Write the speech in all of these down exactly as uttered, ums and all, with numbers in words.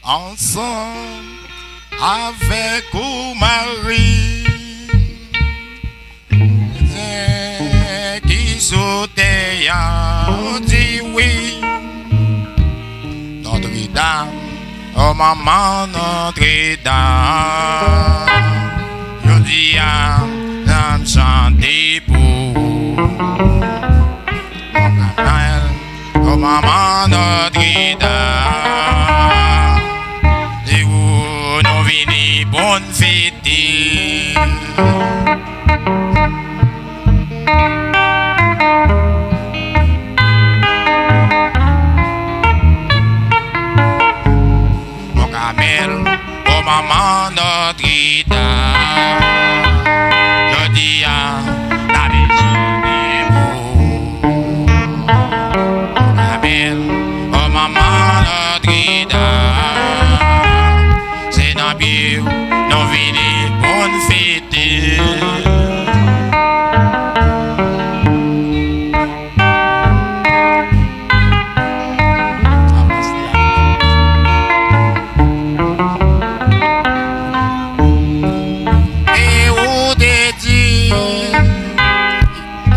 Ansanm avèk ou, Mari, Kretyen ki sou tè a, di wi. Nòtredam, o manman Nòtredam, jodi a, n ap chante pou ou. Mon Kamèl, o manman Nòtredam, se ou nou vini pou n fete. Mon Kamèl, o manman Nòtredam, jodi a, n ap chante pou ou. Mon Kamèl, o manman Nòtredam, se nan pye w nou vini pou n fete. E ou te di,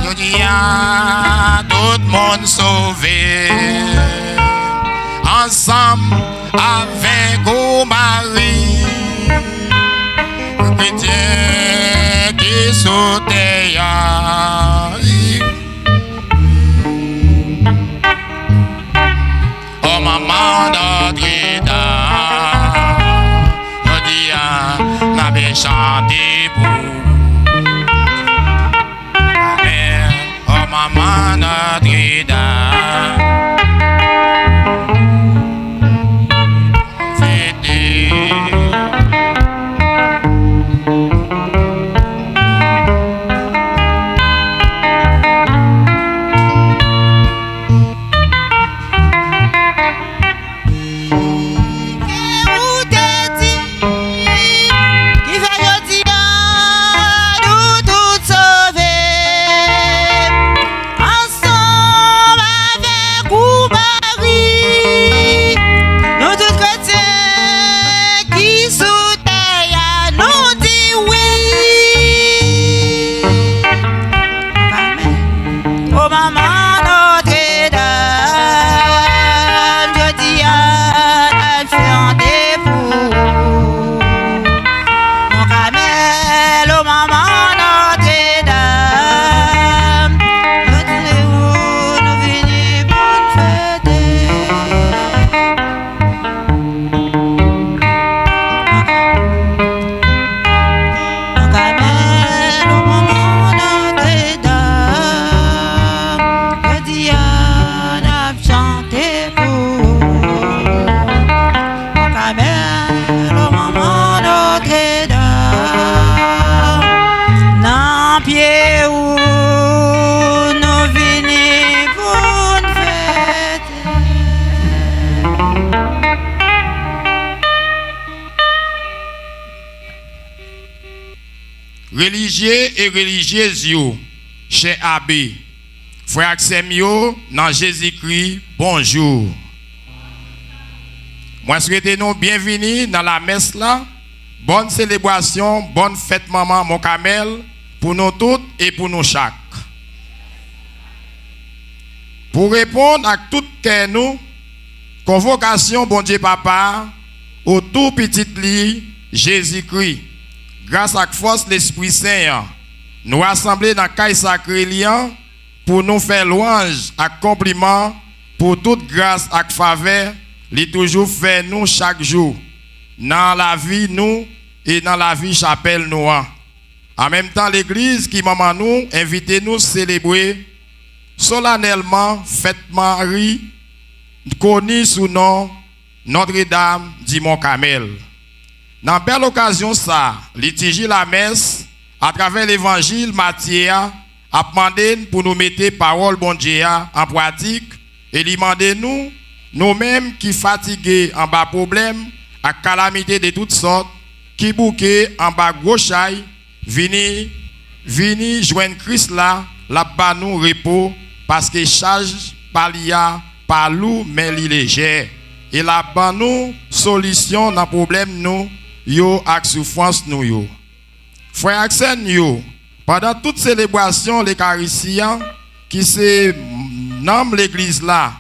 jodi a, tout moun sove. Ansanm avèk ou, Mari, kretyen ki sou tè a. O manman Nòtredam, jodi a, n ap chante pou ou. Amèn. O manman Nòtredam, fete. Ke ou te di, ki fè jodi a nou tout sove. Ansanm avèk ou, Mari, nou tout kretyen ki sou tè a, nou di wi. Amèn. O manman Nòtredam, jodi a, n ap chante pou ou. Mon Kamèl, o manman Nòtredam, jodi a, nou vini pou n fete. Mon Kamèl, o manman Nòtredam, jodi a, n ap chante pou ou. Mon Kamèl, o manman Nòtredam, nan pye ou nou vini pou n fete. Relijye e relijyez yo, chè abe, frè ak sè m yo nan Jezikri, bonjou. Mwen swete nou byenvini nan lamès la. Bòn selebrasyon, bòn fèt manman Mon Kamèl pou nou tout e pou nou chak. Pou reponn ak tout kè nou, konvokasyon Bondye Papa a otou Pitit li, Jezikri, gras ak fòs Lespri Sen an, nou rasanble nan kay sakre li an pou nou fè lwanj ak konpliman pou tout gras ak favè li toujou fè nou chak jou nan lavi nou e nan lavi chapèl nou an. An menm tan, legliz ki manman nou envite nou selebre solanèlman fèt Mari, koni sou non Nòtredam di Mon Kamèl. Nan bèl okazyon sa, litiji lamès, atravè levanjil Matye a, ap mande n pou nou mete pawòl Bondye a an pratik, e li mande nou, nou menm ki fatige anba pwoblèm ak kalamite de tout sòt, ki bouke anba gwo chay, vini, vini jwenn Kris la, l ap ba nou repo, paske chaj pa li a pa lou, men li lejè. e l ap ban nou solisyon nan pwoblèm nou yo ak soufrans nou yo. Frè ak sè n yo, pandan tout selebrasyon Lekaristi an, ki se nanm Legliz la,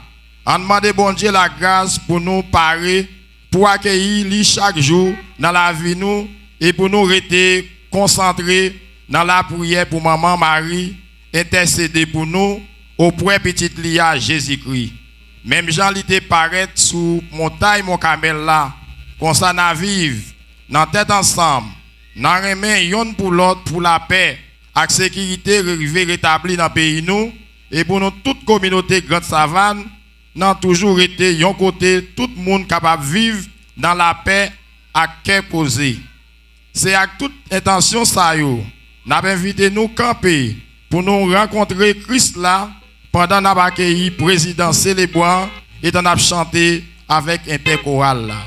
ann mande Bondye lagras pou nou pare pou akeyi li chak jou nan lavi nou e pou nou rete konsantre nan lapriyè pou Manman Mari entèsede pou nou opre Pitit li a, Jezikri. Menm jan li te parèt sou montay Mont Kamèl la, konsa n a viv nan tèt ansanm, n a renmen yonn pou lòt pou lapè ak sekirite rive retabli nan peyi nou e pou nou tout kominote Grand Savann nan toujou rete yon kote tout moun kapab viv nan lapè ak kè poze. Se ak tout entansyon sa yo, n ap envite nou kanpe pou nou rankontre Kris la pandan n ap akeyi prezidan selebran etan n ap chante avèk entèkoral la.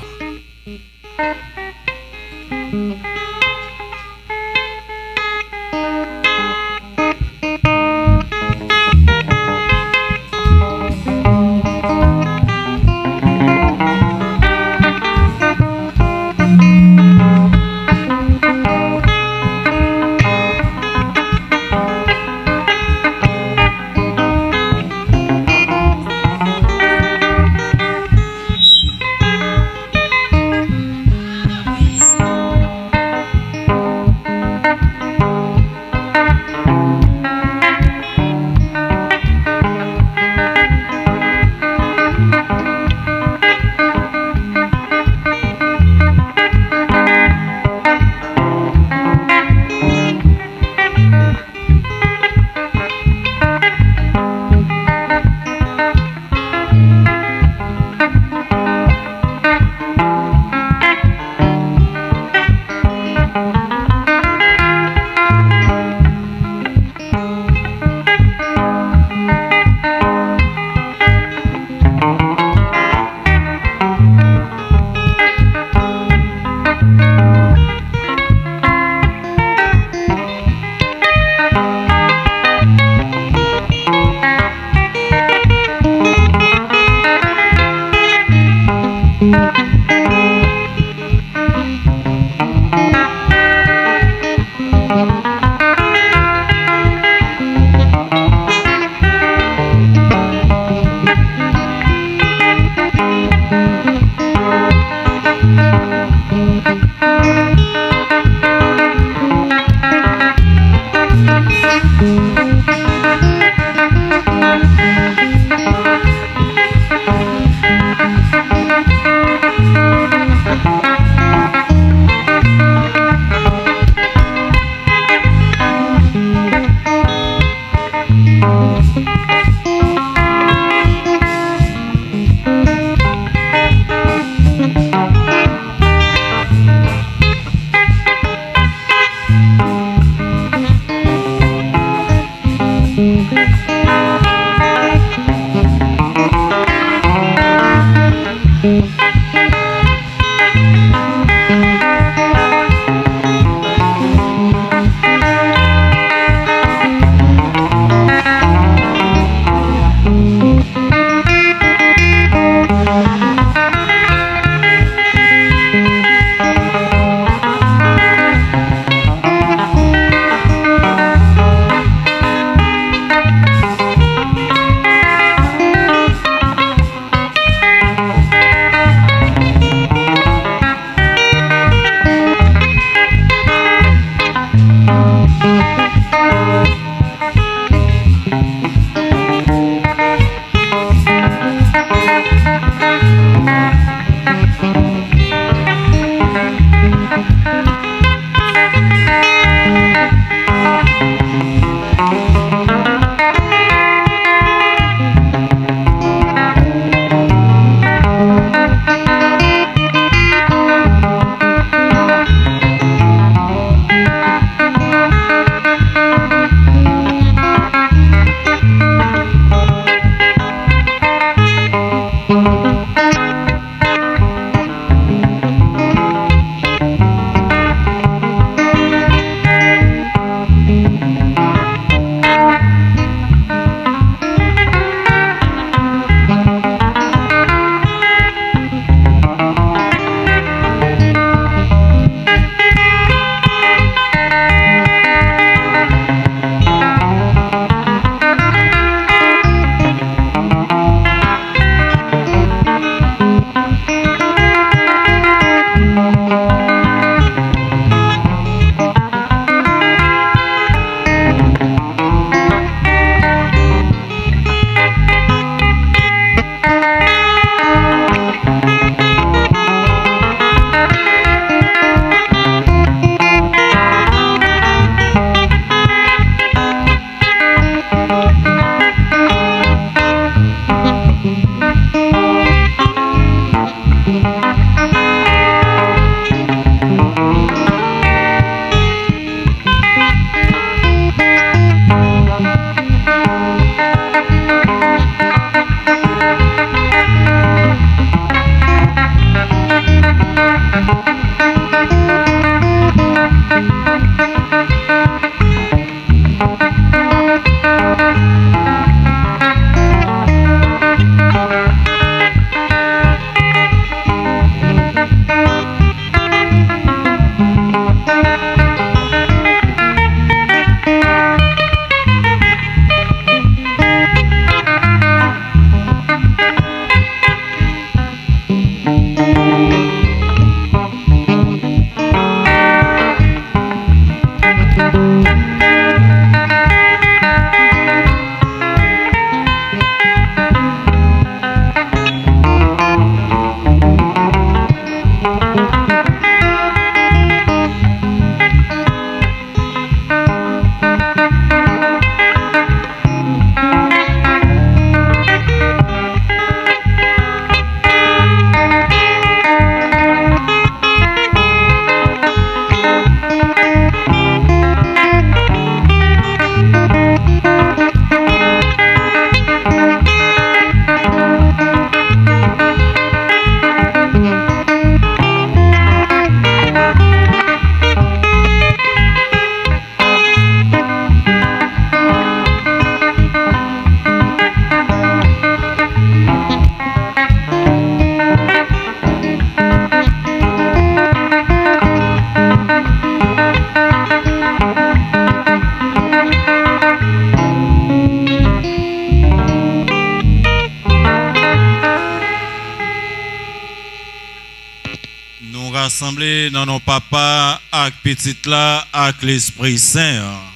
Nou rasanble nan non Papa ak Pitit la ak Lespri Sen an.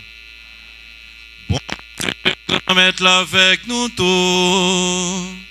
Bondye Granmèt la avèk nou tou.